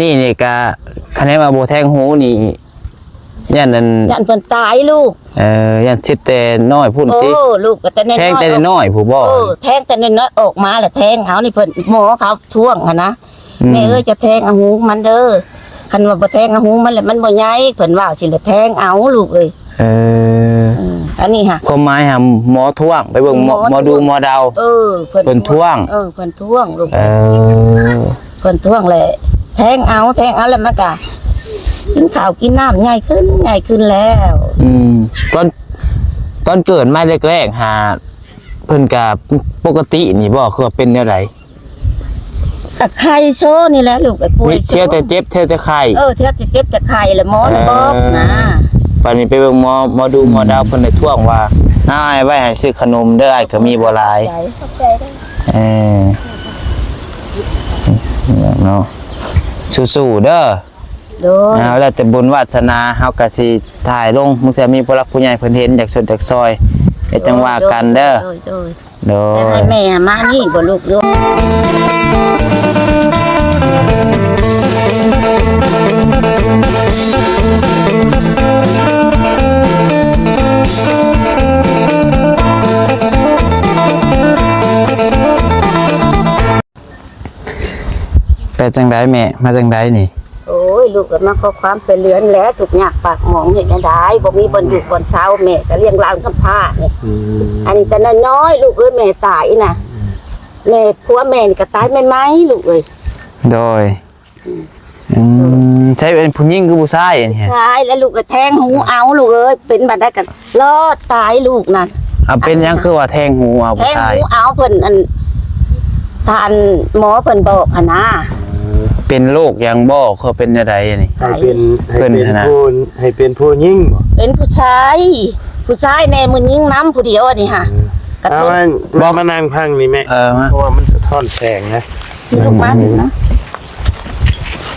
ນີ້ນີ້ກະ ຄະແນນວ່າບໍ່ແທງຫູນີ້ ຢ້ານອັນ ຢ້ານເພິ່ນຕາຍລູກ. ເອີ ຢ້ານເຈັບແຕ່ນ້ອຍພຸ້ນຕິ? ເອີ ລູກກໍແຕ່ນ້ອຍໆ ແທງແຕ່ນ້ອຍພຸ້ນບໍ່? ເອີ ແທງແຕ່ນ້ອຍໆ ອອກມາລະແທງເອົານີ້ ເພິ່ນ ໝໍເຂົາທ້ວງຫັ້ນນະ. ອືມ ແມ່ເອີຍ ຈະແທງເອົາຫູມັນເດີ ຄັນວ່າບໍ່ແທງເອົາຫູມັນລະມັນບໍ່ໃຫຍ່ ເພິ່ນວ່າຊີ້ລະ ແທງເອົາລູກເອີຍ. ເອີ ເອີ ອັນນີ້ຫະ ຄວາມໝາຍຫາ ໝໍທ້ວງ ໄປເບິ່ງໝໍ ໝໍ ໝໍດູ ທ້ວງ ໝໍດາວ. ເອີ ເພິ່ນ ເພິ່ນທ້ວງ ທ້ວງ ເອີ ເພິ່ນທ້ວງລູກເອີຍ. ເອີ ເພິ່ນທ້ວງແຫຼະ ແທງເອົາ ແທງເອົາແລ້ວມັນກະກິນເຂົ້າກິນນ້ຳ ໃຫຍ່ຂຶ້ນ ໃຫຍ່ຂຶ້ນແລ້ວ. ອືມ ຕອນ ຕອນເກີດມາແລກໆ ຫາ ເພິ່ນກະປົກກະຕິນີ້ບໍ່ ຄືວ່າເປັນແນວໃດ? ກະໄຂ້ໂຊນີ້ແຫຼະລູກ ໄອ້ປ່ວຍໂຊ ມີ ທ່ຽວແຕ່ເຈັບ ທ່ຽວແຕ່ໄຂ້. ເອີ ທ່ຽວແຕ່ເຈັບແຕ່ໄຂ້ແຫຼະ ໝໍນະ ເອີ ບອກນະ. ບາດນີ້ໄປເບິ່ງໝໍ ໝໍດູ ອືມ ໝໍດາວ ເພິ່ນໄດ້ທ້ວງວ່າ ອ້າຍ ໄວ້ໃຫ້ຊື້ຂະໜົມເດີ ອ້າຍກໍມີບໍ່ຫຼາຍ. ຂອບໃຈ ຂອບໃຈເດີ. ເອີ ເນາະ ສູ້ໆເດີ. ໂດຍ ເອົາ ແລ້ວແຕ່ບຸນວາດສະໜາ ເຮົາກະຊິຖ່າຍລົງ ບາງເທື່ອມີຜູ້ຫຼັກຜູ້ໃຫຍ່ເພິ່ນເຫັນ ຢາກຊົດຢາກຊ່ອຍ ເຮັດຈັ່ງວ່າກັນເດີ. ໂດຍ ໂດຍ ໂດຍ ແຕ່ໃຫ້ແມ່ມານີ້ບໍ່ລູກ? ໄປຈັ່ງໃດແມ່? ມາຈັ່ງໃດນີ້? ໂອ້ຍ ລູກກໍມາຂໍຄວາມຊ່ວຍເຫຼືອແຫຼະ ທຸກຍາກປາກໝອງ ເຮັດແນວໃດ ບໍ່ມີບ່ອນຢູ່ບ່ອນເຊົາ ແມ່ກໍລ້ຽງຫຼານກຳພ້ານີ້. ອືມ ອັນນີ້ແຕ່ນ້ອຍໆ ລູກເອີຍ ແມ່ຕາຍນະ ແມ່ ຜົວແມ່ນີ້ກໍຕາຍໃໝ່ໆ ລູກເອີຍ. ໂດຍ ອືມ ອືມ ໃຊ້ເປັນຜູ້ຍິງຄືຜູ້ຊາຍອັນນີ້? ຊາຍ ແລ້ວລູກກໍແທງຫູເອົາ ລູກເອີຍ ເປັນບາດໃດກໍ ລອດຕາຍລູກນັ້ນ. ເອົາ ເປັນຫຍັງຄືວ່າແທງຫູເອົາຜູ້ຊາຍ? ແທງຫູເອົາ ເພິ່ນ ອັນ ທ່ານໝໍເພິ່ນບອກຫັ້ນນະ. ເປັນໂລກຫຍັງບໍ່ ຄືເປັນແນວໃດອັນນີ້? ໃຫ້ເປັນ ໃຫ້ເປັນ ເພິ່ນຫັ້ນນະ ຜູ້ ໃຫ້ເປັນຜູ້ຍິງບໍ່? ເປັນຜູ້ຊາຍ ຜູ້ຊາຍແດ່ ຜູ້ຍິງນຳຜູ້ດຽວອັນນີ້ຫະ. ອືມ ກະ ເອົາ ມາ ມານັ່ງຟັງນີ້ແມ່. ເອີ ມາ ເພາະວ່າມັນສະທ້ອນແສງນະ. ລູກມາ ອືມ ເນາະ.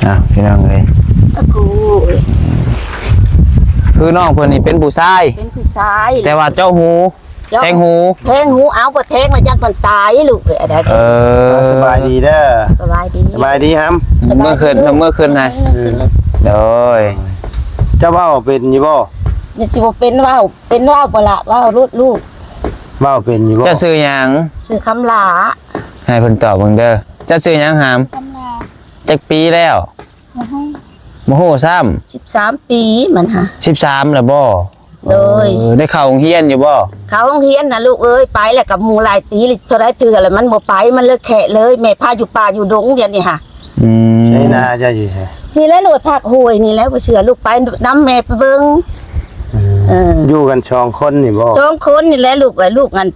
ອ່ະ ພີ່ນ້ອງເອີຍ ໂອ້ໂຫ ຄືນ້ອງເພິ່ນນີ້ເປັນຜູ້ຊາຍ ເປັນຜູ້ຊາຍ ແຕ່ວ່າເຈາະຫູ ເຈາະ ແທງຫູ ແທງຫູເອົາ ບໍ່ແທງລະຢ້ານເພິ່ນຕາຍລູກເອີຍ. ເອີ ສະບາຍດີເດີ ສະບາຍດີ ສະບາຍດີຫຳ. ເມືອຄືນ ເມືອຄືນນະ. ເອີ ໂດຍ ເຈົ້າເວົ້າເປັນຢູ່ບໍ່? ຍັງຊິບໍ່ເປັນເວົ້າ ເປັນເວົ້າບໍ່ລະ ເວົ້າໂລດລູກ. ເວົ້າເປັນຢູ່ບໍ່? ເຈົ້າຊື່ຫຍັງ? ຊື່ຄຳຫຼ້າ. ໃຫ້ເພິ່ນຕອບເບິ່ງເດີ ເຈົ້າຊື່ຫຍັງຫຳ? ຄຳຫຼ້າ. ຈັກປີແລ້ວ? ບໍ່ຮູ້ ບໍ່ຮູ້ຊ້ຳ. ສິບສາມປີມັນຫະ. ສິບສາມແລ້ວບໍ່? ໂດຍ. ເອີ ໄດ້ເຂົ້າໂຮງຮຽນຢູ່ບໍ່? ເຂົ້າໂຮງຮຽນນະລູກເອີຍ ໄປແລ້ວກັບໝູ່ຫຼາຍປີ ເທົ່າໃດເທື່ອແລ້ວມັນບໍ່ໄປ ມັນເລີຍແຄະເລີຍ. ແມ່ພາຢູ່ປ່າຢູ່ດົງດຽວນີ້ຫະ. ອືມ ໃສນາເຈົ້າຢູ່ໃສ? ນີ້ແຫຼະ ໂລດພາກຫ້ວຍນີ້ແຫຼະ ບໍ່ເຊື່ອລູກໄປນຳແມ່ໄປເບິ່ງ. ເອີ ເອີ ຢູ່ກັນສອງຄົນນີ້ບໍ່? ສອງຄົນນີ້ແຫຼະລູກເອີຍ. ລູກນັ້ນ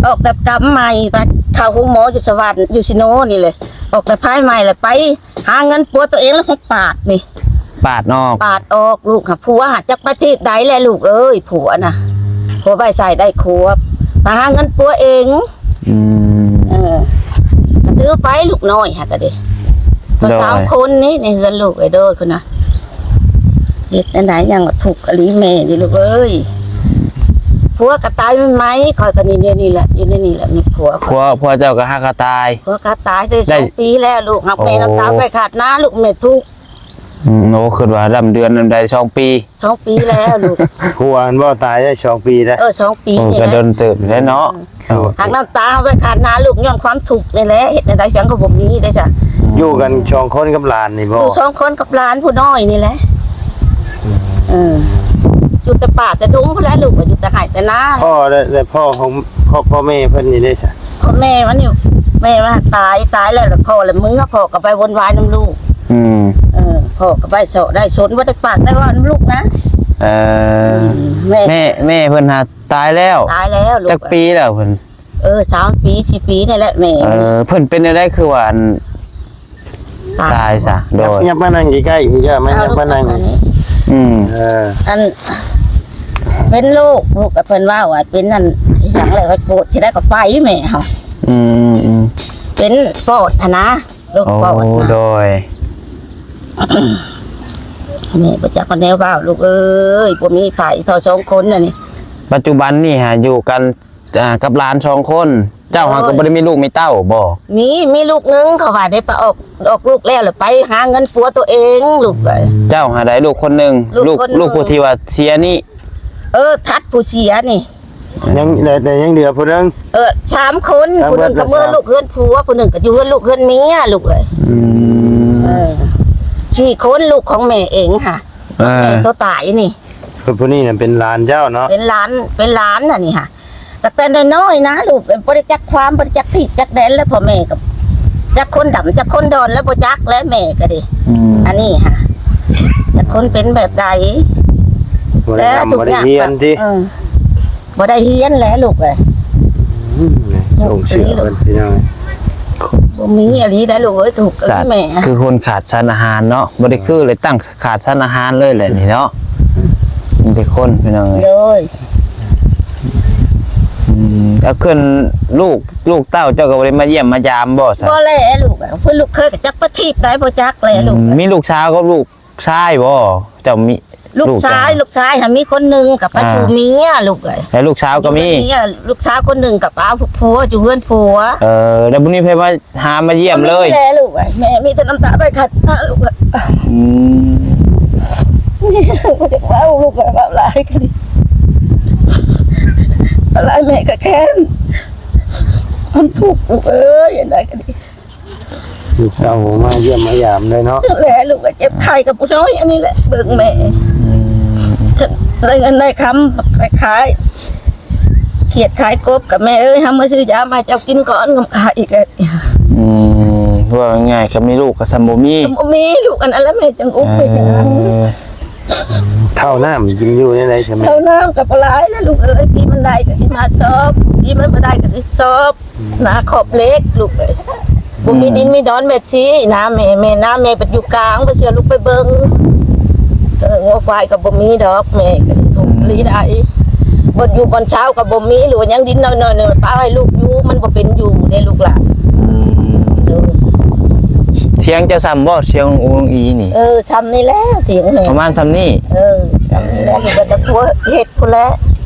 ອອກແຕ່ກຳໃໝ່ ໄປເຂົ້າໂຮງໝໍຢູ່ສະຫວັນ ຢູ່ຊີໂນນີ້ແຫຼະ. ອອກແຕ່ພາຍໃໝ່ແລ້ວໄປຫາເງິນປົວຕົວເອງແລ້ວຂອງປາດນີ້ ປາດອອກ ປາດອອກ. ລູກຫາຜົວຫາຈັກໄປທີບໃດແຫຼະລູກເອີຍ ຜົວນະ ຜົວໄວ້ໃສ່ໄດ້ຄົວ ມາຫາເງິນປົວເອງ. ອືມ ເອີ ກະຖືໄປລູກນ້ອຍຫາກະເດ ກໍ ໂດຍ ສາມຄົນນີ້ໃນເຮືອນລູກເອີຍ ໂດຍ ພຸ້ນນະ. ເຮັດແນວໃດຍັງວ່າທຸກອີ່ຫຼີແມ່ນີ້ລູກເອີຍ. ຜົວກໍຕາຍໃໝ່ໆ ຂ້ອຍກໍນີ້ ແນວນີ້ແຫຼະ ຢູ່ໃນນີ້ແຫຼະ ມີຜົວ ຜົວ ຜົວເຈົ້າກໍຫາກໍຕາຍ. ຜົວກໍຕາຍໄດ້ ໄດ້ສອງປີແລ້ວລູກ. ຫາກແມ່ ໂອ້ ນ້ຳຕາໄປຂາດໜ້າລູກ ແມ່ທຸກ. ອືມ ໂອ້ ຄິດວ່າລຳເດືອນນຳໄດ້ສອງປີ. ສອງປີແລ້ວລູກ. ຜົວອັນບໍ່ຕາຍໄດ້ສອງປີແລ້ວ. ເອີ ສອງປີ ໂອ້ ນີ້ແຫຼະ ກໍດົນເຕີບແລ້ວເນາະ. ເອີ ຫາກນ້ຳຕາໄປຂາດໜ້າລູກ ຍ້ອນຄວາມທຸກນີ້ແຫຼະ. ເຮັດແນວໃດ ຫຍັງກໍບໍ່ມີເດ້ຊະ. ຢູ່ກັນສອງຄົນກັບຫຼານນີ້ບໍ່? ຢູ່ສອງຄົນກັບຫຼານຜູ້ນ້ອຍນີ້ແຫຼະ. ອືມ ເອີ ຢູ່ແຕ່ປ່າແຕ່ດົງພຸ້ນແຫຼະລູກ ຢູ່ແຕ່ໄຮ່ແຕ່ນາ. ພໍ່ ແລະ ແລະ ພໍ່ຂອງ ພໍ່ ພໍ່ແມ່ເພິ່ນນີ້ເດ້ຊະ? ພໍ່ແມ່ມັນຢູ່ ແມ່ມັນຕາຍ ຕາຍແລ້ວ ແລ້ວພໍ່ລະເມືອ ພໍ່ກໍໄປວົນວາຍນຳລູກ. ອືມ ເອີ ພໍ່ກໍໄປເຊາະໄດ້ຊົນ ບໍ່ໄດ້ປາກໄດ້ເວົ້ານຳລູກນະ. ເອີ ອືມ ແມ່ ແມ່ ແມ່ເພິ່ນຫາຕາຍແລ້ວ? ຕາຍແລ້ວລູກ. ຈັກປີແລ້ວເພິ່ນ? ເອີ ສາມປີ ສີ່ປີນີ້ແຫຼະແມ່. ເອີ ເພິ່ນເປັນແນວໃດຄືວ່າອັນ ຕາຍ ຕາຍຊະ? ໂດຍ ຍັບ ຍັບມານັ່ງໃກ້ໆ ພີ່ເຈົ້າ ມາ ເອົາ ຍັບມານັ່ງ ລູກ ອັນນີ້ ອືມ ເອີ ອັນ ເປັນໂລກ ລູກກໍເພິ່ນເວົ້າວ່າເປັນອັນ ອີຫຍັງແຫຼະ ໂກດຊິໄດ້ກໍໄປແມ່ເຮົາ. ອືມ ອືມ ເປັນປອດຫັ້ນນະ ໂລກປອດນະ. ໂອ້ ໂດຍ ແມ່ບໍ່ຈັກວ່າແນວເວົ້າ ລູກເອີຍ ບໍ່ມີໃຜເທົ່າສອງຄົນນະນີ້. ປັດຈຸບັນນີ້ຫາຢູ່ກັນ ອ່າ ກັບຫຼານສອງຄົນ. ເຈົ້າຫາກໍບໍ່ໄດ້ມີລູກມີເຕົ້າບໍ່? ມີ ມີລູກໜຶ່ງ ເຂົາວ່າໄດ້ໄປອອກ ອອກລູກແລ້ວ ແລ້ວໄປຫາເງິນປົວຕົວເອງ ລູກເອີຍ. ເຈົ້າຫາໄດ້ລູກຄົນໜຶ່ງ ລູກ ລູກຄົນໜຶ່ງ ລູກຜູ້ທີ່ວ່າເສຍນີ້? ເອີ ທັດຜູ້ເສຍນີ້ ຍັງ ແຕ່ ແຕ່ຍັງເຫຼືອຜູ້ໜຶ່ງ. ເອີ ສາມຄົນ ສາມຄົນ ຜູ້ໜຶ່ງກໍເມືອລູກເຮືອນຜົວ ຜູ້ໜຶ່ງກໍຢູ່ເຮືອນລູກເຮືອນເມຍ ລູກເອີຍ. ອືມ ເອີ ສີ່ຄົນ ລູກຂອງແມ່ເອງຫະ ອ່າ ແມ່ຕົວຕາຍນີ້. ເພິ່ນຜູ້ນີ້ນະເປັນຫຼານເຈົ້າເນາະ? ເປັນຫຼານ ເປັນຫຼານອັນນີ້ຫະ ຕັ້ງແຕ່ນ້ອຍໆນະ ລູກ ບໍ່ໄດ້ຈັກຄວາມ ບໍ່ໄດ້ຈັກທີ່ຈັກແດນ ແລ້ວພໍ່ແມ່ກໍຈັກຄົນດຳຈັກຄົນດອນ ແລ້ວບໍ່ຈັກແລ້ວແມ່ກໍດີ. ອືມ ອັນນີ້ຫະ ຈັກຄົນເປັນແບບໃດ ບໍ່ໄດ້ນຳ ບໍ່ໄດ້ຮຽນຕິ? ເອີ ບໍ່ໄດ້ຮຽນແຫຼະລູກເອີຍ. ອືມ ສົງເສຍເພິ່ນພີ່ນ້ອງ ບໍ່ມີອີ່ຫຼີໄດ໋ລູກເອີຍ. ທຸກ ສາດ ແມ່ ຄືຄົນຂາດສານອາຫານເນາະ ບໍ່ໄດ້ຄືເລີຍ ຕັ້ງຂາດສານອາຫານເລີຍແຫຼະນີ້ເນາະ. ມີແຕ່ຄົນພີ່ນ້ອງເອີຍ ໂດຍ. ອືມ ແລ້ວເພິ່ນ ລູກ ລູກເຕົ້າເຈົ້າກໍບໍ່ໄດ້ມາຢ້ຽມມາຢາມບໍ່ຊະ? ບໍ່ແຫຼະລູກ ເພິ່ນລູກເຂີຍກໍຈັກໄປທີບໃດບໍ່ຈັກແຫຼະລູກ. ອືມ ມີລູກສາວກັບລູກ ຊາຍບໍ່? ເຈົ້າມີ ລູກຊາຍ ລູກຊາຍ ລູກຊາຍຫາມີຄົນໜຶ່ງກໍໄປ ອ່າ ສູ່ເມຍລູກເອີຍ. ແລ້ວລູກສາວກໍມີ ຢູ່ກັບເມຍ ລູກສາວຄົນໜຶ່ງກໍໄປເອົາຜົວຢູ່ເຮືອນຜົວ. ເອີ ແລ້ວບໍ່ມີໃຜມາຫາມາຢ້ຽມເລີຍ? ບໍ່ມີແຫຼະລູກເອີຍ ແມ່ມີແຕ່ນ້ຳຕາໄປຂັດໜ້າລູກເອີຍ. ອືມ ບໍ່ຢາກເວົ້າລູກເອີຍ ເວົ້າຫຼາຍກໍດີ ເວົ້າຫຼາຍແມ່ກໍແຄ້ນ ມັນທຸກລູກເອີຍ ອັນໃດກໍດີ. ລູກເຕົ້າມາຢ້ຽມມາຢາມເລີຍເນາະ? ແຫຼະ ລູກກໍເຈັບໄຂ້ກັບຜູ້ນ້ອຍອັນນີ້ແຫຼະ ເບິ່ງແມ່. ອືມ ໄດ້ເງິນໄດ້ຄຳ ໄປຂາຍຂຽດຂາຍກົບ ກໍແມ່ເອີຍ ເຮົາມາຊື້ຢາມາໃຫ້ເຈົ້າກິນກ່ອນ ຄຳຂາຍອີກ. ອືມ ເວົ້າງ່າຍໆ ຄັນມີລູກກໍສ່ຳບໍ່ມີ ບໍ່ມີລູກ ອັນນັ້ນແຫຼະແມ່ຈັ່ງອຸກ ເອີ ເປັນຫຍັງ. ເຂົ້ານ້ຳກິນຢູ່ແນວໃດຊະແມ່? ເຂົ້ານ້ຳກໍບໍ່ຫຼາຍແຫຼະລູກເອີຍ ປີມັນໄດ້ກໍຊິມາຊອບ ປີມັນບໍ່ໄດ້ກໍຊິຊອບ. ນາຂອບເຫຼັກລູກເອີຍ ບໍ່ມີ ອືມ ດິນມີດອນແມ່ຊີ້ນາແມ່ ແມ່ນາແມ່ໄປຢູ່ກາງ ບໍ່ເຊື່ອລູກໄປເບິ່ງ. ເອີ ງົວຄວາຍກໍບໍ່ມີດອກ ແມ່ກໍທຸກອີ່ຫຼີໃດ໋ ບ່ອນຢູ່ບ່ອນເຊົາກໍບໍ່ມີ ຫຼືວ່າຍັງດິນນ້ອຍໆ ປະໃຫ້ລູກຢູ່ ມັນບໍ່ເປັນຢູ່ເດ້ລູກຫຼານ. ອືມ ໂດຍ. ຖຽງເຈົ້າສ່ຳບໍ່? ຖຽງຂອງອູນ້ອງອີນີ້? ເອີ ສ່ຳນີ້ແຫຼະຖຽງແມ່ ປະມານສ່ຳນີ້. ເອີ ສ່ຳນີ້ແຫຼະ ຢູ່ກັບຜົວເຮັດ ພຸ້ນແຫຼະ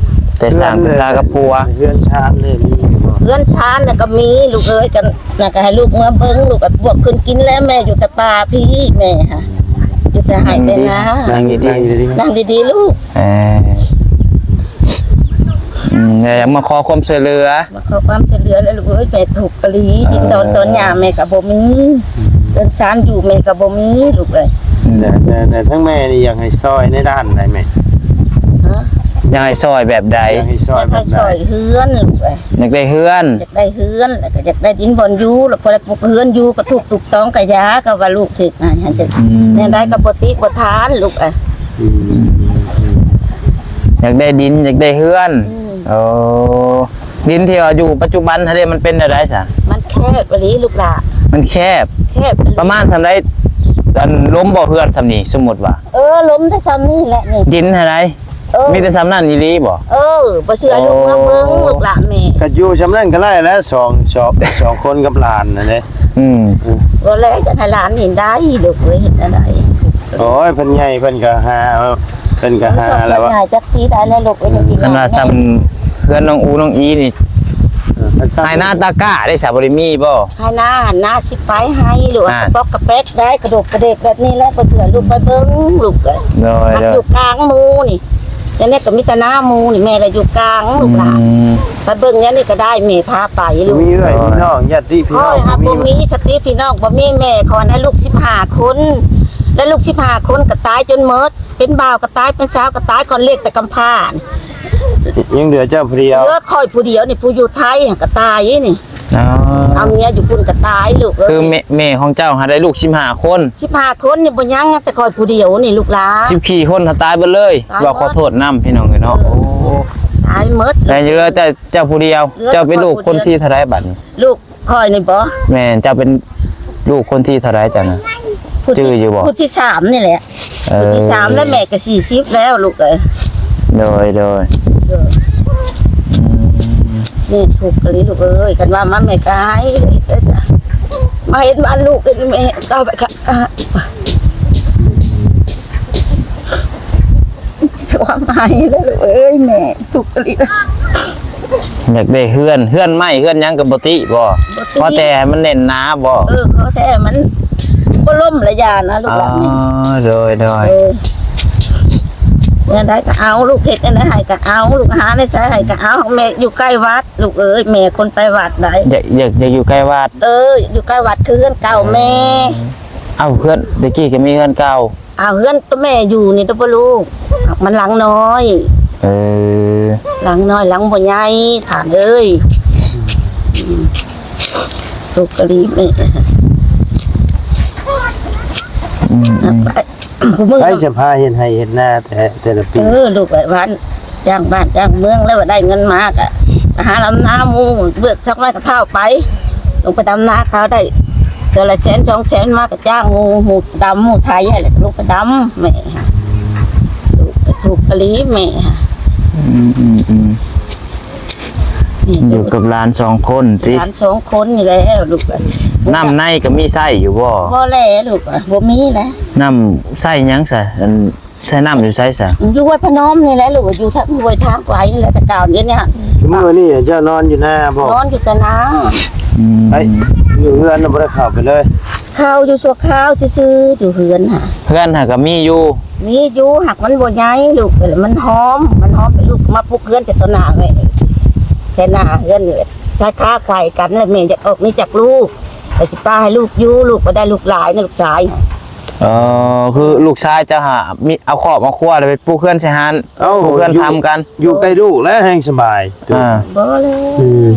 ແຕ່ສ້າງແຕ່ຊາກັບຜົວ. ເຮືອນຊານເດ້ມີຢູ່ບໍ່? ເຮືອນຊານນະກໍມີລູກເອີຍ ກັນນະກໍໃຫ້ລູກເມືອເບິ່ງ ລູກກໍບວກຂຶ້ນກິນແລ້ວ ແມ່ຢູ່ແຕ່ປ່າພີ້ ແມ່ຫະ ຢູ່ແຕ່ໄຮ່ແຕ່ນາ. ນັ່ງດີໆ ນັ່ງດີໆ ລູກ. ເອີ ອືມ ຢາກມາຂໍຄວາມຊ່ວຍເຫຼືອ ມາຂໍຄວາມຊ່ວຍເຫຼືອແຫຼະລູກເອີຍ ແມ່ທຸກອີ່ຫຼີ ດິນດອນຕອນຫຍ້າແມ່ກໍບໍ່ມີ ເຮືອນຊານຢູ່ແມ່ກໍບໍ່ມີລູກເອີຍ. ແຕ່ ແຕ່ ແຕ່ທາງແມ່ນີ້ຢາກໃຫ້ຊ່ອຍໃນດ້ານໃດແມ່? ຮະ? ຢາກໃຫ້ຊ່ອຍແບບໃດ? ຢາກໃຫ້ຊ່ອຍແບບໃດ? ຢາກໃຫ້ຊ່ອຍເຮືອນລູກເອີຍ. ຢາກໄດ້ເຮືອນ? ຢາກໄດ້ເຮືອນ ແລ້ວກໍຢາກໄດ້ດິນບ່ອນຢູ່ ແລ້ວພໍໄດ້ປຸກເຮືອນຢູ່ ກໍທຸກຕຸກຕອງກະຢາ ກໍວ່າລູກເຮັດໃຫ້ ອືມ ແນວໃດກໍບໍ່ຕິບໍ່ທານລູກເອີຍ. ອືມ ຢາກໄດ້ດິນ ຢາກໄດ້ເຮືອນ. ອືມ ໂອ້ ດິນທີ່ວ່າຢູ່ປັດຈຸບັນຫັ້ນເດ້ ມັນເປັນແນວໃດຊະ? ມັນແຄບອີ່ຫຼີລູກຫຼານ ມັນແຄບ ແຄບອີ່ຫຼີ. ປະມານສ່ຳໃດ ອັນ ລົມບໍ່ເຮືອນສ່ຳນີ້ ສົມມຸດວ່າ? ເອີ ລົມແຕ່ສ່ຳນີ້ແຫຼະນີ້ ດິນຫັ້ນໃດ. ເອີ ມີແຕ່ສ່ຳນັ້ນອີ່ຫຼີບໍ່? ເອີ ບໍ່ເຊື່ອລູກມາເບິ່ງ ໂອ້ ລູກຫຼານແມ່ ກໍຢູ່ສ່ຳນັ້ນກໍໄດ້ແລ້ວ ສອງ ສອງ ສອງຄົນກັບຫຼານຫັ້ນເດ້. ອືມ ບໍ່ແລ້ວ ຈະໃຫ້ຫຼານນີ້ໄດ້ລູກເອີຍ ເຮັດແນວໃດ? ໂອ້ຍ ເພິ່ນໃຫຍ່ ເພິ່ນກໍຫາ ເພິ່ນກໍຫາແລ້ວ ເພິ່ນໃຫຍ່ຈັກປີໄດ້ແລ້ວລູກເອີຍ. ຄັນວ່າສ່ຳເຮືອນນ້ອງອູນ້ອງອີນີ້ ເອີ ຄັນສ່ຳ ໄຮ່ນາຕາກ້າໄດ້ສະ ບໍ່ໄດ້ມີບໍ່? ໄຮ່ນາຫັ້ນນາຊິປາຍໄຮ່ ຫຼືວ່າ ອ່າ ກະປອກກະແປກໄດ້ ກະດົກກະເດັກແບບນີ້ແຫຼະ ບໍ່ເຊື່ອລູກໄປເບິ່ງລູກເອີຍ. ໂດຍ ມັນ ໂດຍ ຢູ່ກາງໝູ່ນີ້ ອັນນີ້ກໍມີແຕ່ນາໝູ່ນີ້ ແມ່ລະຢູ່ກາງລູກຫຼານ. ອືມ ໄປເບິ່ງອັນນີ້ກໍໄດ້ ແມ່ພາໄປລູກ. ມີເອື້ອຍ ໂດຍ ມີນ້ອງ ຍາດຕິພີ່ນ້ອງ ຂ້ອຍຫາ ບໍ່ມີ ບໍ່ມີ ສະຕິພີ່ນ້ອງບໍ່ມີ ແມ່ຂ້ອຍນະລູກສິບຫ້າຄົນ ແລະລູກສິບຫ້າຄົນກໍຕາຍຈົນໝົດ ເປັນບ່າວກໍຕາຍ ເປັນສາວກໍຕາຍ ຂ້ອຍລ້ຽງແຕ່ກຳພ້າ. ຍັງເຫຼືອເຈົ້າຜູ້ດຽວ? ເຫຼືອຂ້ອຍຜູ້ດຽວນີ້ ຜູ້ຢູ່ໄທຫັ້ນກໍຕາຍນີ້. ອໍ ເອົາເມຍຢູ່ພຸ້ນກໍຕາຍລູກເອີຍ. ຄືແມ່ ແມ່ຂອງເຈົ້າຫາໄດ້ລູກສິບຫ້າຄົນ? ສິບຫ້າຄົນນີ້ບໍ່ຍັງ ຍັງແຕ່ຂ້ອຍຜູ້ດຽວນີ້ລູກຫຼານ. ສິບສີ່ຄົນຫາຕາຍເບິດເລີຍ. ຕາຍເບິດ. ວ່າຂໍໂທດນຳພີ່ນ້ອງເອີຍເນາະ. ເອີ ໂອ້ ຕາຍໝົດ. ແມ່ນເຫຼືອແຕ່ເຈົ້າຜູ້ດຽວ. ເຫຼືອ ເຈົ້າເປັນລູກຄົນທີເທົ່າໃດບັດນີ້? ລູກຂ້ອຍນີ້ບໍ? ແມ່ນ. ເຈົ້າເປັນລູກຄົນທີເທົ່າໃດເຈົ້ານະ? ຜູ້ທີ່ ຈື່ຢູ່ບໍ່? ຜູ້ທີສາມນີ້ແຫຼະ. ເອີ ຜູ້ທີສາມແລ້ວ ແມ່ກໍສີ່ສິບແລ້ວລູກເອີຍ. ໂດຍ ໂດຍ ໂດຍ. ອືມ ແມ່ທຸກອີ່ຫຼີລູກເອີຍ ຄັນວ່າມາແມ່ກໍຫາຍເລີຍຊະ ມາເຫັນວ່າລູກເປັນແມ່ຕໍ່ໄປກໍ ຄວາມໝາຍແລ້ວລູກເອີຍ ແມ່ທຸກອີ່ຫຼີ. ຢາກໄດ້ເຮືອນ ເຮືອນໄມ້ເຮືອນຫຍັງກໍບໍ່ຕິບໍ? ບໍ່ຕິ ຂໍແຕ່ໃຫ້ມັນແໜ້ນໜາບໍ? ເອີ ຂໍແຕ່ມັນບໍ່ລົ້ມລະຢ່ານະລູກຫຼານ. ອໍ ໂດຍ ໂດຍ ເອີ ແນວໃດກໍເອົາ ລູກເຮັດແນວໃດໃຫ້ກໍເອົາ ລູກຫາໃນໃສໃຫ້ກໍເອົາ. ແມ່ຢູ່ໃກ້ວັດລູກເອີຍ ແມ່ຄົນໄປວັດໃດ໋. ຢາກ ຢາກ ຢາກຢູ່ໃກ້ວັດ. ເອີ ຢູ່ໃກ້ວັດຄືເຮືອນເກົ່າແມ່. ເອີ ເອົາ ເຮືອນແຕ່ກີ້ກໍມີເຮືອນເກົ່າ. ອ້າວ ເຮືອນໂຕແມ່ຢູ່ນີ້ຕົວະລູກ ມັນຫຼັງນ້ອຍ. ເອີ ຫຼັງນ້ອຍ ຫຼັງບໍ່ໃຫຍ່ ທ່ານເອີຍ. ອືມ ທຸກກະລີແມ່. ອືມ ອືມ ໄປ ໃຜຈະພາເຮັດໄຮ່ເຮັດນາແຕ່ ແຕ່ລະປີ? ເອີ ລູກເອີຍ ຫວ່ານຈ້າງບ້ານຈ້າງເມືອງ ແລ້ວວ່າໄດ້ເງິນມາກະຫາດຳນາໝູ່ ເບີກສັກໄມ້ກະເທົ້າໄປ ລົງໄປດຳນາເຂົາໄດ້ ເທື່ອລະແສນສອງແສນ ມາກະຈ້າງໝູ່ ໝູ່ດຳໝູ່ໄຖຫັ້ນແຫຼະ ກະລົງໄປດຳແມ່. ລູກກະທຸກກະລີແມ່. ອືມ ອືມ ອືມ ຢູ່ກັບຫຼານສອງຄົນຕິ? ຫຼານສອງຄົນນີ້ແຫຼະລູກ. ນ້ຳໃນກໍມີໃຊ້ຢູ່ບໍ່? ບໍ່ແລລູກ ບໍ່ມີແລ. ນ້ຳໃຊ້ຫຍັງຊະ? ອັນ ໃຊ້ນ້ຳຢູ່ໃສຊະ? ຢູ່ຫ້ວຍພະນົມນີ້ແຫຼະລູກ ຢູ່ທາງຫ້ວຍທາງໄກນີ້ແຫຼະ ແຕ່ກ່ອນນີ້. ມື້ນີ້ເຈົ້ານອນຢູ່ນາບໍ່? ນອນຢູ່ແຕ່ນາ. ອືມ ໄປຢູ່ເຮືອນນະ ບໍ່ໄດ້ເຂົ້າໄປເລີຍ? ເຂົ້າຢູ່ຊົ່ວຄາວຊື່ໆ ຢູ່ເຮືອນຫັ້ນ. ເຮືອນຫັ້ນກໍມີຢູ່? ມີຢູ່ ຫາກມັນບໍ່ໃຫຍ່ລູກ ມັນຫອມ ມັນຫອມ ແລ້ວລູກມາປຸກເຮືອນແຕ່ຕໍ່ໜ້າແມ່ ແຕ່ໜ້າເຮືອນນີ້ແຫຼະ. ຖ້າຄາໄຂວ້ກັນແລ້ວ ແມ່ຢາກອອກໜີຈາກລູກ ແລ້ວຊິປະໃຫ້ລູກຢູ່ ລູກບໍ່ໄດ້ລູກຫຼາຍນະ ລູກຊາຍ. ອໍ ຄືລູກຊາຍເຈົ້າຫາມີ ເອົາຄອບເອົາຄົວແລ້ວໄປປຸກເຮືອນໃສ່ຫັ້ນ. ເອົ້າ ປຸກເຮືອນທຳກັນ ຢູ່ໃກ້ລູກແລ້ວແຮ່ງສະບາຍ. ອ່າ ບໍ່ແລ້ວ ອືມ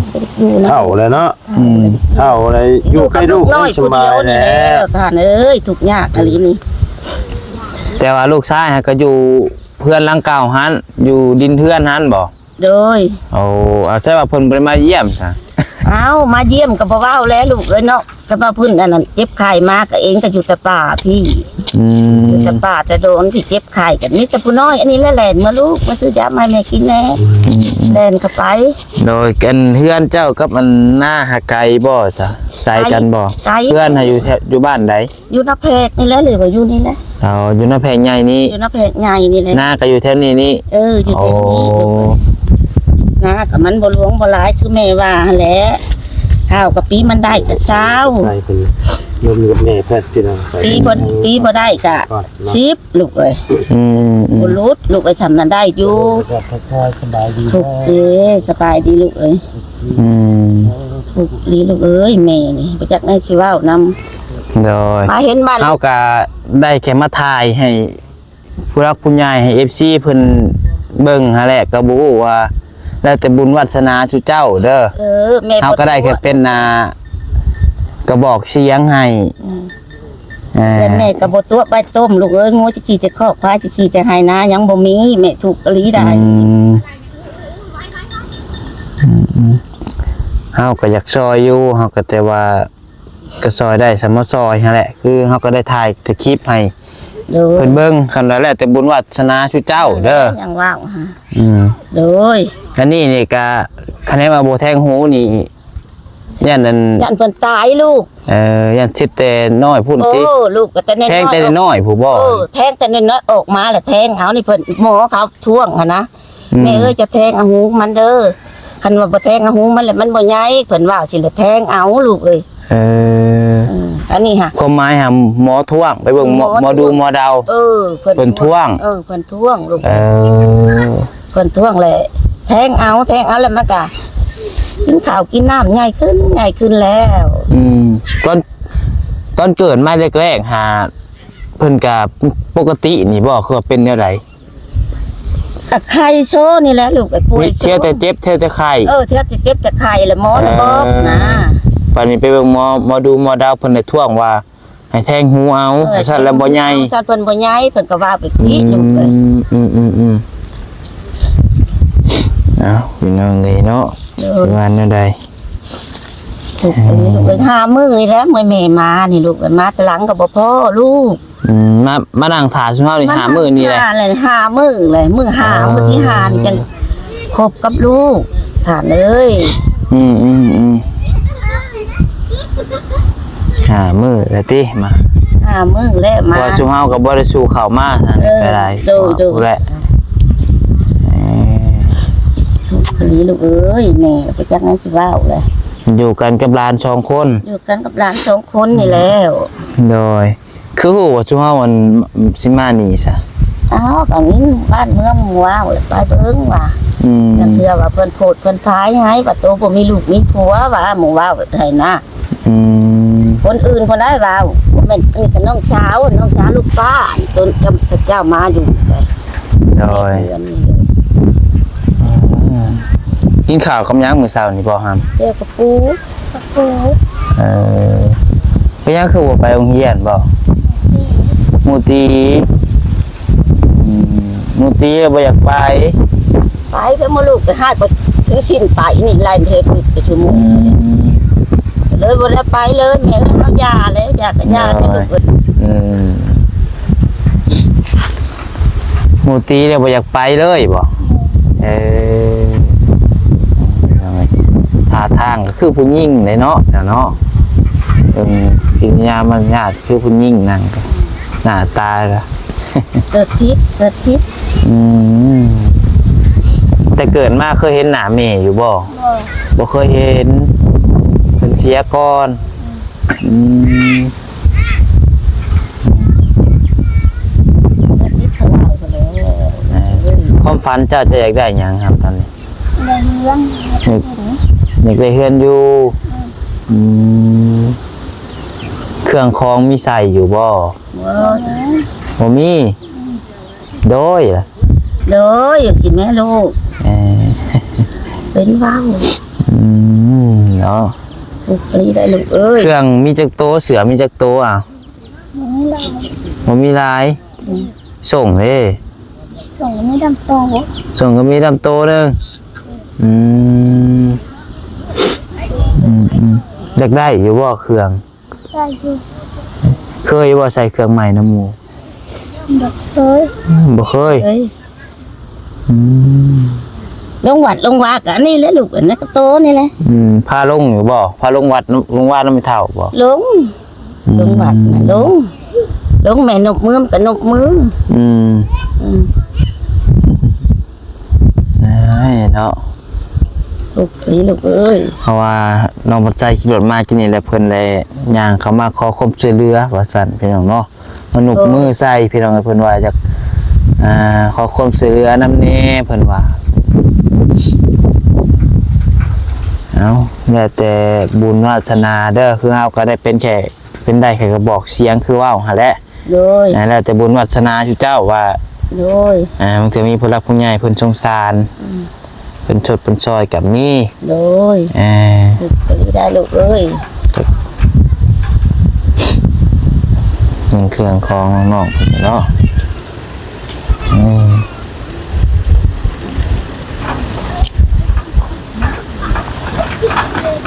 ເຖົ້າແລ້ວເນາະ. ອືມ ເຖົ້າແລ້ວຢູ່ໃກ້ລູກແຮ່ງສະບາຍແລ້ວ ທ່ານເອີຍ ທຸກຍາກອີ່ຫຼີນີ້. ແຕ່ວ່າລູກຊາຍຫັ້ນກໍຢູ່ເຮືອນຫຼັງເກົ່າຫັ້ນ ຢູ່ດິນເຮືອນຫັ້ນບໍ? ໂດຍ ໂອ້ ອາ ແສດງວ່າເພິ່ນບໍ່ໄດ້ມາຢ້ຽມຊະ? ເອົ້າ ມາຢ້ຽມກໍບໍ່ເວົ້າແລ້ວລູກເອີຍເນາະ. ຄັນວ່າເພິ່ນອັນນັ້ນເຈັບໄຂ້ມາກໍເອງກໍຢູ່ແຕ່ປ່າພີ້. ອືມ ຢູ່ແຕ່ປ່າແຕ່ດົນພີ້ ເຈັບໄຂ້ກໍມີແຕ່ຜູ້ນ້ອຍອັນນີ້ແຫຼະ ແລ່ນມາລູກ ມາຊື້ຢາມາໃຫ້ແມ່ກິນແດ່. ອືມ ແລ່ນເຂົ້າໄປ. ໂດຍ ອັນເຮືອນເຈົ້າກັບອັນນາຫາໄກບໍ່ຊະ? ໄກກັນບໍ່? ໄກ. ເຮືອນຫາຢູ່ແຖວ ຢູ່ບ້ານໃດ? ຢູ່ນາແພກນີ້ແຫຼະ ຫຼືວ່າຢູ່ນີ້ແຫຼະ. ອໍ ຢູ່ນາແພກໃຫຍ່ນີ້? ຢູ່ນາແພກໃຫຍ່ນີ້ແຫຼະ. ນາກໍຢູ່ແຖວນີ້ນີ້? ເອີ ຢູ່ແຖວນີ້. ໂອ້ ນາກໍມັນບໍ່ຫຼວງບໍ່ຫຼາຍຄືແມ່ວ່າຫັ້ນແຫຼະ. ເຂົ້າກໍປີມັນໄດ້ກໍຊາວ ໃສ່ເພິ່ນລົມກັບແມ່ແພດພີ່ນ້ອງ. ປີບໍ່ ປີບໍ່ໄດ້ກໍສິບລູກເອີຍ. ອືມ ອືມ ບໍ່ຫຼຸດລູກເອີຍ ສ່ຳນັ້ນໄດ້ຢູ່. ທັກທາຍສະບາຍດີ ທຸກເດ້ ສະບາຍດີລູກເອີຍ. ອືມ ທຸກອີ່ຫຼີລູກເອີຍ ແມ່ນີ້ບໍ່ຈັກແນວຊິເວົ້ານຳ. ໂດຍ ມາເຫັນບ້ານ ເຮົາກະໄດ້ແຄ່ມາຖ່າຍໃຫ້ຜູ້ຫຼັກຜູ້ໃຫຍ່ ໃຫ້ເອັຟຊີເພິ່ນເບິ່ງຫັ້ນແຫຼະ ກໍບໍ່ຮູ້ວ່າແລ້ວແຕ່ບຸນວາດສະໜາຊຸເຈົ້າເດີ. ເອີ ແມ່ ເຮົາກໍໄດ້ແຄ່ເປັນ ອ່າ ກະບອກສຽງໃຫ້. ອືມ ເອີ ແຕ່ແມ່ກໍບໍ່ຕົວະໄປຕົ້ມລູກເອີຍ ງົວຈະຂີ່ຈະຄອກ ຄວາຍຈະຂີ່ຈະໄຮ່ນາຍັງບໍ່ມີ ແມ່ທຸກອີ່ຫຼີໄດ໋. ອືມ ອືມ ເຮົາກໍຢາກຊ່ອຍຢູ່ ເຮົາກໍແຕ່ວ່າ ກໍຊ່ອຍໄດ້ສ່ຳມາຊ່ອຍຫັ້ນແຫຼະ ຄືເຮົາກໍໄດ້ຖ່າຍແຕ່ຄລິບໃຫ້ ໂດຍ ເພິ່ນເບິ່ງ. ຄັນວ່າແລ້ວແຕ່ບຸນວາດສະໜາຊຸເຈົ້າເດີ ຍັງເວົ້າຫາ. ອືມ ໂດຍ ອັນນີ້ນີ້ກະ ຄະແນນວ່າບໍ່ແທງຫູນີ້ ຢ້ານອັນ ຢ້ານເພິ່ນຕາຍລູກ. ເອີ ຢ້ານເຈັບແຕ່ນ້ອຍພຸ້ນຕິ? ໂອ້ ລູກກໍແຕ່ນ້ອຍໆ ແທງແຕ່ນ້ອຍໆ ອອກ ຜູ້ບໍ່? ເອີ ແທງແຕ່ນ້ອຍໆ ອອກມາແລ້ວແທງເອົານີ້ ເພິ່ນ ໝໍເຂົາທ້ວງຫັ້ນນະ. ອືມ ແມ່ເອີຍ ຈະແທງເອົາຫູມັນເດີ ຄັນວ່າບໍ່ແທງເອົາຫູມັນແລ້ວມັນບໍ່ໃຫຍ່ ເພິ່ນວ່າຊີ້ແຫຼະ ແທງເອົາລູກເອີຍ. ເອີ ເອີ ອັນນີ້ຫະ ຄວາມໝາຍຫາ ໝໍທ້ວງ ໄປເບິ່ງໝໍ ໝໍ ໝໍດູໝໍເດົາ. ເອີ ເພິ່ນ ເພິ່ນທ້ວງ ທ້ວງ ເອີ ເພິ່ນທ້ວງລູກ. ເອີ ເພິ່ນທ້ວງແຫຼະ ແທງເອົາ ແທງເອົາແລ້ວມັນກະກິນເຂົ້າກິນນ້ຳ ໃຫຍ່ຂຶ້ນ ໃຫຍ່ຂຶ້ນແລ້ວ. ອືມ ຕອນ ຕອນເກີດມາແລກໆ ຫາ ເພິ່ນກະປົກກະຕິນີ້ບໍ່ ຄືວ່າເປັນແນວໃດ? ກະໄຂ້ໂຊນີ້ແຫຼະລູກ ໄອ້ປ່ວຍໂຊ ມີ ທ່ຽວແຕ່ເຈັບ ທ່ຽວແຕ່ໄຂ້. ເອີ ທ່ຽວແຕ່ເຈັບແຕ່ໄຂ້ແຫຼະ ໝໍນະ ເອີ ບອກນະ. ບາດນີ້ໄປເບິ່ງໝໍ ໝໍດູໝໍເດົາ ເພິ່ນໄດ້ທ້ວງວ່າໃຫ້ແທງຫູເອົາ ເອີ ຊັ້ນແລ້ວບໍ່ໃຫຍ່ ຊັ້ນເພິ່ນບໍ່ໃຫຍ່ ເພິ່ນກໍວ່າແບບຊີ້ ອືມ ລູກເອີຍ. ອືມໆໆ ເອົ້າ ພີ່ນ້ອງເອີຍເນາະ ເອີ ຊິວ່າແນວໃດ? ໂອ້ຍ ລູກເອີຍ ຫ້າມື້ນີ້ແຫຼະ ເມື່ອຍແມ່ມານີ້ລູກເອີຍ ມາແຕ່ຫຼັງກໍບໍ່ພໍ້ລູກ. ອືມ ມາ ມານັ່ງຖ້າຊຸມເຮົານີ້ ມານັ່ງ ຫ້າມື້ນີ້ແຫຼະ ຫ້າມື້ແຫຼະ ມື້ຫ້າ ເອີ ມື້ທີຫ້ານີ້ຈັ່ງຄົບກັບລູກ ທ່ານເອີຍ. ອືມໆໆ ຫ້າມື້ແລ້ວຕິ ມາ ຫ້າມື້ແລ້ວມາ ເພາະວ່າຊຸມເຮົາກໍບໍ່ໄດ້ສູ່ເຂົ້າມາ ເອີ ກໍໄດ້ ໂດຍໆ ແຫຼະ. ເອີ ອີ່ຫຼີລູກເອີຍ ແມ່ກໍບໍ່ຈັກແນວຊິເວົ້າແຫຼະ. ຢູ່ກັນກັບຫຼານສອງຄົນ? ຢູ່ກັນກັບຫຼານສອງຄົນນີ້ແລ້ວ. ໂດຍ. ຄືຮູ້ວ່າຊຸມເຮົາ ອັນ ຊິມານີ້ຊະ? ອ້າວ ກໍມີບ້ານເມືອງໝູ່ເວົ້າ ໄປເບິ່ງວ່າ ອືມ ລາງເທື່ອວ່າເພິ່ນໂພດເພິ່ນພາຍໃຫ້ ວ່າໂຕບໍ່ມີລູກມີຜົວວ່າ ໝູ່ເວົ້າໃຫ້ນະ. ອືມ ຄົນອື່ນເພິ່ນໄດ້ເວົ້າ ບໍ່ແມ່ນ ອັນນີ້ກໍນ້ອງສາວ ນ້ອງສາວລູກປ້າ ຕົນຈຳ ເຈົ້າມາຢູ່. ໂດຍ. ອືມ ກິນຂ້າວກັບຫຍັງມື້ເຊົ້ານີ້ບໍ່ຫຳ? ແຈ່ວກະປູ. ເອີ ເປັນຫຍັງຄືບໍ່ໄປໂຮງຮຽນບໍ່? ໝູ່ຕີ. ອືມ ໝູ່ຕີບໍ່ຢາກໄປ. ໄປ ໄປໝູ່ລູກກໍຫາກໄປ ຖືສິນໄປນີ້ ໄລ່ເທປຶກໄປຊຸມ. ອືມ ເລີຍບໍ່ໄດ້ໄປເລີຍ ແມ່ເອີຍ ເຮົາຢ່າແລ້ວ ຢ່າກໍຢ່າແລ້ວ. ອືມ ໝູ່ຕີແລ້ວບໍ່ຢາກໄປເລີຍບໍ່? ເອີ ທ່າທາງກໍຄືຜູ້ຍິງເດ້ເນາະ ເຈົ້າເນາະ. ເບິ່ງກິລິຍາມານຍາດຄືຜູ້ຍິງ ນັ່ງກໍໜ້າຕາກໍ ເກີດຜິດ ເກີດຜິດ. ອືມ ແຕ່ເກີດມາເຄີຍເຫັນໜ້າແມ່ຢູ່ບໍ່? ບໍ່ ບໍ່ເຄີຍເຫັນ ເພິ່ນເສຍກ່ອນ. ອືມ ອືມ ເກີດຕິດພະລາວພຸ້ນແຫຼະ. ເອີ ຄວາມຝັນເຈົ້າ ເຈົ້າຢາກໄດ້ຫຍັງຫຳຕອນນີ້? ໄດ້ເຮືອນ. ຢາກ ຢາກໄດ້ເຮືອນຢູ່. ອືມ ອືມ ເຄື່ອງຂອງມີໃຊ້ຢູ່ບໍ່? ບໍ່ ບໍ່ມີ. ໂດຍ ໂດຍ ຈັ່ງຊີ້ແມ່ລູກ. ເອີ ເປັນເວົ້າ. ອືມ ເນາະ ທຸກອີ່ຫຼີໄດ໋ລູກເອີຍ. ເຄື່ອງມີຈັກໂຕ? ເສື້ອມີຈັກໂຕ? ອາ ບໍ່ມີຫຼາຍ ບໍ່ມີຫຼາຍ. ອືມ ສົ້ງເດ້? ສົ້ງກໍມີດຳໂຕ ສົ້ງກໍມີດຳໂຕໜຶ່ງ. ອືມ ອືມ ອືມ ຢາກໄດ້ຢູ່ບໍ່ເຄື່ອງ? ໄດ້ຢູ່. ເຄີຍບໍ່ໃສ່ເຄື່ອງໃໝ່ນຳໝູ່? ບໍ່ເຄີຍ. ບໍ່ເຄີຍ. ເຄີຍ. ອືມ ລົງວັດລົງວາກໍອັນນີ້ແຫຼະລູກ ອັນນັ້ນກໍໂຕນີ້ແຫຼະ. ອືມ ພາລົງຢູ່ບໍ່? ພາລົງວັດ ລົງວານຳແມ່ເຖົ້າບໍ່? ລົງ. ອືມ ລົງວັດນະ ລົງ ລົງ ແມ່ນົບມືມັນກໍນົບມື. ອືມ ອືມ ອ້າຍເນາະ ທຸກອີ່ຫຼີລູກເອີຍ. ເພາະວ່ານ້ອງບັດໄຊຂີ່ລົດມາກີ້ນີ້ແຫຼະ ເພິ່ນໄດ້ຍ່າງເຂົ້າມາຂໍຄວາມຊ່ວຍເຫຼືອວ່າຊັ້ນ ພີ່ນ້ອງເນາະ. ມານົບມືໃສ່ ພີ່ນ້ອງເອີຍ ເພິ່ນວ່າຢາກ ອ່າ ຂໍຄວາມຊ່ວຍເຫຼືອນຳແດ່ ເພິ່ນວ່າ. ເອົ້າ ແລ້ວແຕ່ບຸນວາສະໜາເດີ ຄືເຮົາກໍໄດ້ເປັນແຄ່ ເປັນໄດ້ແຄ່ກະບອກສຽງຄືເວົ້າຫັ້ນແຫຼະ. ໂດຍ. ອ່າ ແລ້ວແຕ່ບຸນວາສະໜາຊຸເຈົ້າວ່າ. ໂດຍ. ອ່າ ບາງເທື່ອມີຜູ້ຫຼັກຜູ້ໃຫຍ່ເພິ່ນສົງສານ ອືມ ເພິ່ນຊົດເພິ່ນຊ່ອຍກໍມີ. ໂດຍ. ເອີ ໄດ້ລູກເອີຍ ເງິນເຄື່ອງຂອງນ້ອງໆເນາະ. ອືມ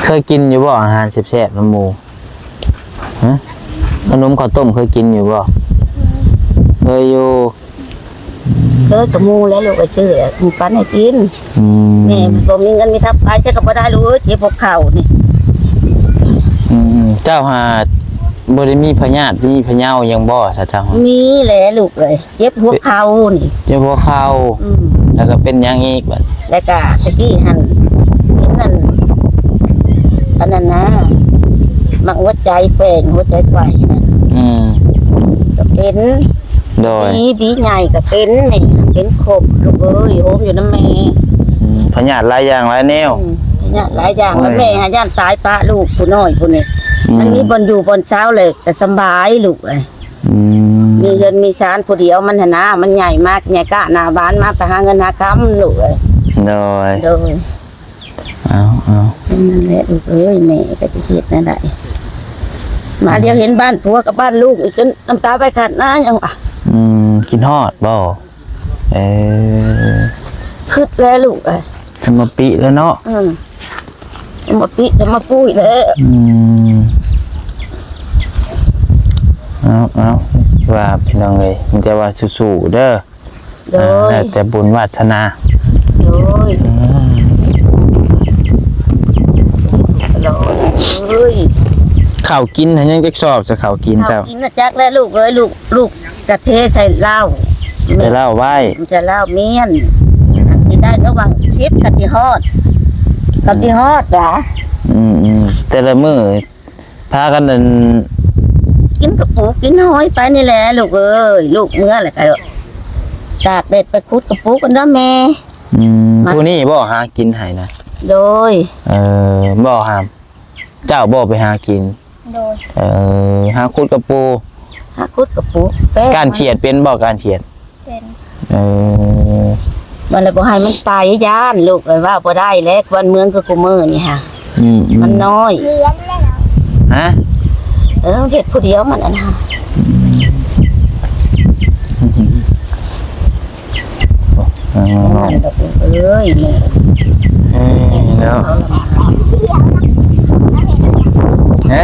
ເຄີຍກິນຢູ່ບໍ່ອາຫານແຊບໆນຳໝູ່? ຮະ ຂະໜົມເຂົ້າຕົ້ມເຄີຍກິນຢູ່ບໍ່? ເຄີຍຢູ່. ເຄີຍກັບໝູ່ແຫຼະລູກ ໄປຊື້ແຫຼະ ໝູ່ປັ່ນໃຫ້ກິນ. ອືມ ແມ່ບໍ່ມີເງິນມີທຳໄປ ໃສກໍບໍ່ໄດ້ລູກເອີຍ ເຈັບຫົວເຂົ່ານີ້. ອືມ ເຈົ້າຫາບໍ່ໄດ້ມີພະຍາດ ມີພະເຍົາຫຍັງບໍ່ຊະເຈົ້າ? ມີແຫຼະລູກເອີຍ. ເຈັບຫົວເຂົ່ານີ້ ເຈັບຫົວເຂົ່າ. ອືມ ແລ້ວກໍເປັນຫຍັງອີກບັດ? ແລ້ວກໍຕະກີ້ຫັ້ນເປັນອັນ ອັນນັ້ນນະ ໝາກຫົວໃຈແຂວງ ຫົວໃຈໄຂວ້ນະ. ອືມ ກໍເປັນ. ໂດຍ. ບີ ບີໃຫຍ່ກໍເປັນ ແມ່ເປັນຄົບລູກເອີຍ ໂຮມຢູ່ນຳແມ່. ອືມ ພະຍາດຫຼາຍຢ່າງຫຼາຍແນວ. ອືມ ພະຍາດຫຼາຍຢ່າງ ໂອ້ຍ ແລ້ວແມ່ຫາຢ້ານຕາຍປະລູກຜູ້ນ້ອຍຜູ້ນີ້. ອືມ ມັນມີບ່ອນຢູ່ບ່ອນເຊົາແລ້ວກໍສະບາຍລູກເອີຍ. ອືມ ມີເຮືອນມີຊານຜູ້ດຽວມັນຫັ້ນນາ ມັນໃຫຍ່ມາ ໃຫຍ່ກ້າໜ້າບານມາ ໄປຫາເງິນຫາຄຳລູກເອີຍ. ໂດຍ ໂດຍ. ເອົາ ເອົາ ນັ້ນແຫຼະລູກເອີຍ ແມ່ກໍຈະເຮັດແນວໃດ ມາດຽວເຫັນບ້ານຜົວກັບບ້ານລູກນີ້ ຈົນນ້ຳຕາໄຫວຂາດໜ້າຫຍັງວະ. ອືມ ຄິດຮອດບໍ່? ເອີ ຄຶດແຫຼະລູກເອີຍ. ຈະມາປິແລ້ວເນາະ. ອືມ ຈະມາປິ ຈະມາປຸ້ຍແລ້ວ. ອືມ ເອົາ ເອົາ ວ່າພີ່ນ້ອງເອີຍ ມີແຕ່ວ່າສູ້ໆເດີ. ໂດຍ. ອ່າ ແລ້ວແຕ່ບຸນວາສະໜາ. ໂດຍ. ອືມ ໂດຍ. ເຂົ້າກິນຫັ້ນຍັງຈັກສອບຊະ ເຂົ້າກິນເຈົ້າ? ເຂົ້າກິນນະຈັກແລ້ວລູກເອີຍ ລູກ ລູກ ກະເທໃສ່ເຫຼົ້າ ໃສ່ເຫຼົ້າໄວ້ ໃສ່ເຫຼົ້າມ້ຽນ ອືມ ອັນເທ ໄດ້ລະຫວ່າງສິບກໍຊິຮອດ ກໍຊິຮອດຫວາ. ອືມໆ ແຕ່ລະມື້ພາກັນອັນ ກິນກະປູກິນຫອຍໄປນີ້ແຫຼະລູກເອີຍ. ລູກເມືອແລ້ວກໍຕາກແດດໄປຂຸດກະປູກັນເດີແມ່. ອືມ ມາ ຜູ້ນີ້ບໍ່ຫາກິນໃຫ້ນະ? ໂດຍ. ເອີ ບໍ່ຫາ ເຈົ້າບໍ່ໄປຫາກິນ? ໂດຍ. ເອີ ຫາຂຸດກະປູ ຫາຂຸດກະປູ ແປ້ງ ກ້ານຂຽດເປັນບໍ່? ກ້ານຂຽດ ເປັນ. ເອີ ມັນລະບໍ່ໃຫ້ມັນໄປ ຢ້ານລູກເອີຍ ເວົ້າບໍ່ໄດ້ແຫຼະ ບ້ານເມືອງຄືຄູ່ມື້ນີ້ຫາ ອືມໆ ມັນນ້ອຍ. ຮະ? ເອີ ເຮັດຜູ້ດຽວມັນອັນນັ້ນ. ເອີ ເນາະ ເອີຍ ເນາະ ຮະ?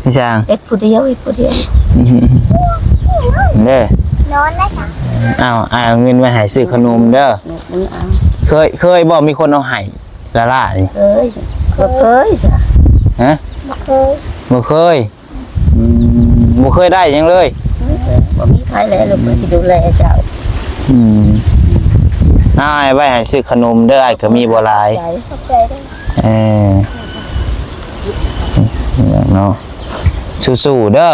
ອີຫຍັງ? ເຮັດຜູ້ດຽວ ເຮັດຜູ້ດຽວ ເດ້. ນອນໄດ້ຈ້ະ. ອ້າວ ອ້າຍເອົາເງິນໄວ້ໃຫ້ຊື້ຂະໜົມເດີ. ເຄີຍ ເຄີຍບໍ່ມີຄົນເອົາໃຫ້ຫຼ້າໆນີ້? ເຄີຍ ບໍ່ເຄີຍຈ້ະ. ຮະ? ບໍ່ເຄີຍ ບໍ່ເຄີຍ. ອືມ ບໍ່ເຄີຍໄດ້ຫຍັງເລີຍ. ບໍ່ມີໃຜແຫຼະລູກ ເພິ່ນຊິດູແລເຈົ້າ. ອືມ ອ້າຍໄວ້ໃຫ້ຊື້ຂະໜົມເດີ ອ້າຍກໍມີບໍ່ຫຼາຍ. ຂອບໃຈ ຂອບໃຈເດີ. ເອີ ເນາະ ສູ້ໆເດີ.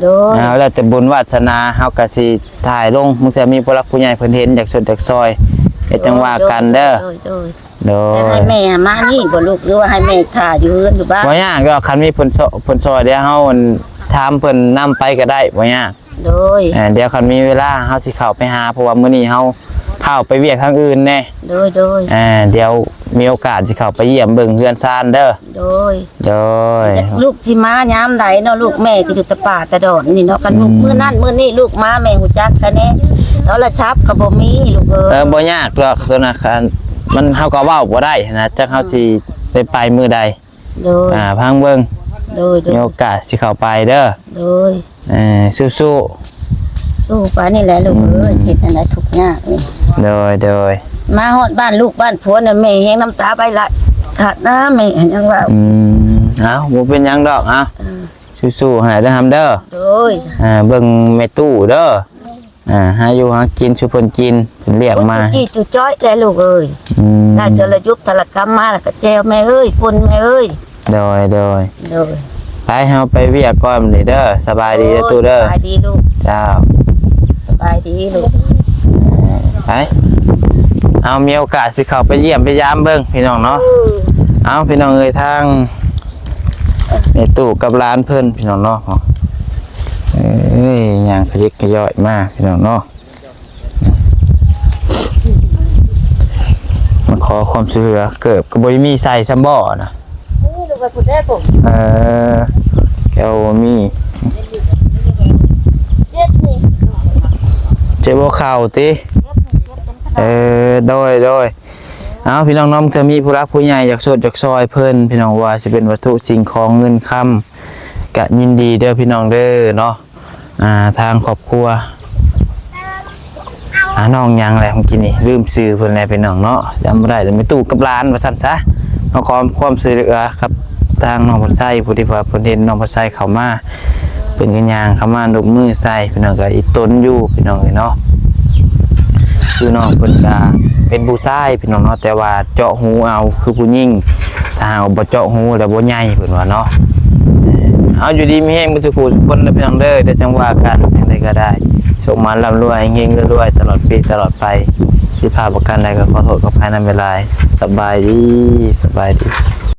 ໂດຍ. ເອົາ ແລ້ວແຕ່ບຸນວາດສະໜາ ເຮົາກໍຊິຖ່າຍລົງ ບາງເທື່ອມີຜູ້ຫຼັກຜູ້ໃຫຍ່ເພິ່ນເຫັນ ຢາກຊົດຢາກຊ່ອຍ ເຮັດຈັ່ງວ່າກັນເດີ. ໂດຍ ໂດຍ ໂດຍ. ແຕ່ໃຫ້ແມ່ມານີ້ບໍ່ລູກ ຫຼືວ່າໃຫ້ແມ່ຖ້າຢູ່ເຮືອນຢູ່ບ້ານ? ບໍ່ຍາກດອກ ຄັນມີເພິ່ນຊ່ອຍ ເພິ່ນຊ່ອຍ ດຽວເຮົາ ອັນ ຖາມເພິ່ນນຳໄປກໍໄດ້ ບໍ່ຍາກ. ໂດຍ. ເອີ ດຽວຄັນມີເວລາເຮົາຊິເຂົ້າໄປຫາ ເພາະວ່າມື້ນີ້ເຮົາພ້າວໄປວຽກທາງອື່ນແດ່. ໂດຍ ໂດຍ. ເອີ ດຽວມີໂອກາດຊິເຂົ້າໄປຢ້ຽມເບິ່ງເຮືອນຊານເດີ. ໂດຍ ໂດຍ. ລູກຊິມາຍາມໃດເນາະ ລູກແມ່ກໍຢູ່ແຕ່ປ່າແຕ່ດອນນີ້ເນາະ ຄັນລູກ ອືມ ມື້ນັ້ນມື້ນີ້ລູກມາ ແມ່ຮູ້ຈັກແຕ່ແນ່ ໂທລະສັບກໍບໍ່ມີລູກເອີຍ. ເອີ ບໍ່ຍາກດອກ ໂທລະສັບມັນ ເຮົາກໍເວົ້າບໍ່ໄດ້ຫັ້ນນະ ຈັກເຮົາ ອືມ ຊິໄດ້ໄປມື້ໃດ. ໂດຍ. ອ່າ ຟັງເບິ່ງ. ໂດຍ ໂດຍ. ມີໂອກາດຊິເຂົ້າໄປເດີ. ໂດຍ. ເອີ ສູ້ໆ ສູ້ໄປນີ້ແຫຼະລູກເອີຍ. ອືມ ເຮັດຈັ່ງໃດທຸກຍາກນີ້. ໂດຍ ໂດຍ. ມາຮອດບ້ານລູກບ້ານຜົວນະ ແມ່ແຮງນ້ຳຕາໄຫຼຫຼາຍຄັກນະ ແມ່ຍັງເວົ້າ. ອືມ ເອົ້າ ບໍ່ເປັນຫຍັງດອກ ເອົ້າ. ເອີ ສູ້ໆ ໃຫ້ເດີ ຫຳເດີ. ໂດຍ. ອ່າ ເບິ່ງແມ່ຕູ້ເດີ. ອ່າ ຫາຢູ່ຫາກິນສູ່ເພິ່ນກິນ ເພິ່ນລ້ຽງມາ. ຈີ້ຈູ້ຈ້ອຍແຫຼະລູກເອີຍ. ອືມ ໄດ້ເທື່ອລະຍຸບເທື່ອລະກຳມາ ແລ້ວກໍແຈ່ວແມ່ເອີຍ ປຸ້ນແມ່ເອີຍ. ໂດຍ ໂດຍ ໂດຍ. ໄປ ເຮົາໄປວຽກກ່ອນມື້ນີ້ເດີ. ສະບາຍດີເດີ ໂອ້ຍ ຕູ້ເດີ. ສະບາຍດີລູກ. ເຈົ້າ ສະບາຍດີລູກ. ເອີ ໄປ ເອົາ ມີໂອກາດຊິເຂົ້າໄປຢ້ຽມໄປຢາມເບິ່ງພີ່ນ້ອງເນາະ. ເອີ ເອົາ ພີ່ນ້ອງເອີຍ ທາງແມ່ຕູ້ກັບຫຼານເພິ່ນພີ່ນ້ອງເນາະ. ເອີຍ ຍ່າງກະຢິກກະຍ້ອຍມາພີ່ນ້ອງເນາະ. ມາຂໍຄວາມຊ່ວຍເຫຼືອ ເກີບກໍບໍ່ມີໃສ່ຊ້ຳບໍ່ນະ. ນີ້ລູກໄປພຸ້ນເດ້ ເອີ ແກ້ວບໍ່ມີ. ເຈັບນີ້ ເຈັບຫົວເຂົ່າຕິ? ເອີ ໂດຍ ໂດຍ. ເອົາ ພີ່ນ້ອງເນາະ ເທື່ອມີຜູ້ຫຼັກຜູ້ໃຫຍ່ຢາກຊົດຢາກຊ່ອຍເພິ່ນ ພີ່ນ້ອງ ວ່າຊິເປັນວັດຖຸສິ່ງຂອງເງິນຄຳ ກະຍິນດີເດີ ພີ່ນ້ອງເດີເນາະ. ອ່າ ທາງຄອບຄົວ ອ່າ ນ້ອງຫຍັງແຫຼະ ເມື່ອກີ້ນີ້ລືມຊື່ເພິ່ນແລ້ວພີ່ນ້ອງເນາະ ຈຳບໍ່ໄດ້. ແລ້ວແມ່ຕູ້ກັບຫຼານວ່າຊັ້ນຊະ ມາຂໍຄວາມຊ່ວຍເຫຼືອກັບທາງນ້ອງພອນໄຊ ຜູ້ທີ່ວ່າເພິ່ນເຫັນນ້ອງພອນໄຊເຂົ້າມາ ເພິ່ນກໍຍ່າງເຂົ້າມາຍົກມືໃສ່ພີ່ນ້ອງ ກໍອີ່ຕົນຢູ່ພີ່ນ້ອງເອີຍເນາະ. ຄືນ້ອງເພິ່ນກໍເປັນຜູ້ຊາຍພີ່ນ້ອງເນາະ ແຕ່ວ່າ ເຈາະຫູເອົາຄືຜູ້ຍິງ ຖ້າຫາກວ່າບໍ່ເຈາະຫູແລ້ວບໍ່ໃຫຍ່ ເພິ່ນວ່າເນາະ. ເອົາ ຢູ່ດີມີແຮງເບິດສູ່ຜູ້ສູ່ຄົນເດີພີ່ນ້ອງເດີ ດຽວຈັ່ງວ່າກັນ ຈັ່ງໃດກໍໄດ້ ໂຊກໝານລ່ຳລວຍ ເຮັງໆ ລວຍໆ ຕະຫຼອດປີຕະຫຼອດໄປ. ຜິດພາດປະການໃດກໍຂໍໂທດຂໍອະໄພນຳຫຼາຍໆ. ສະບາຍດີ ສະບາຍດີ.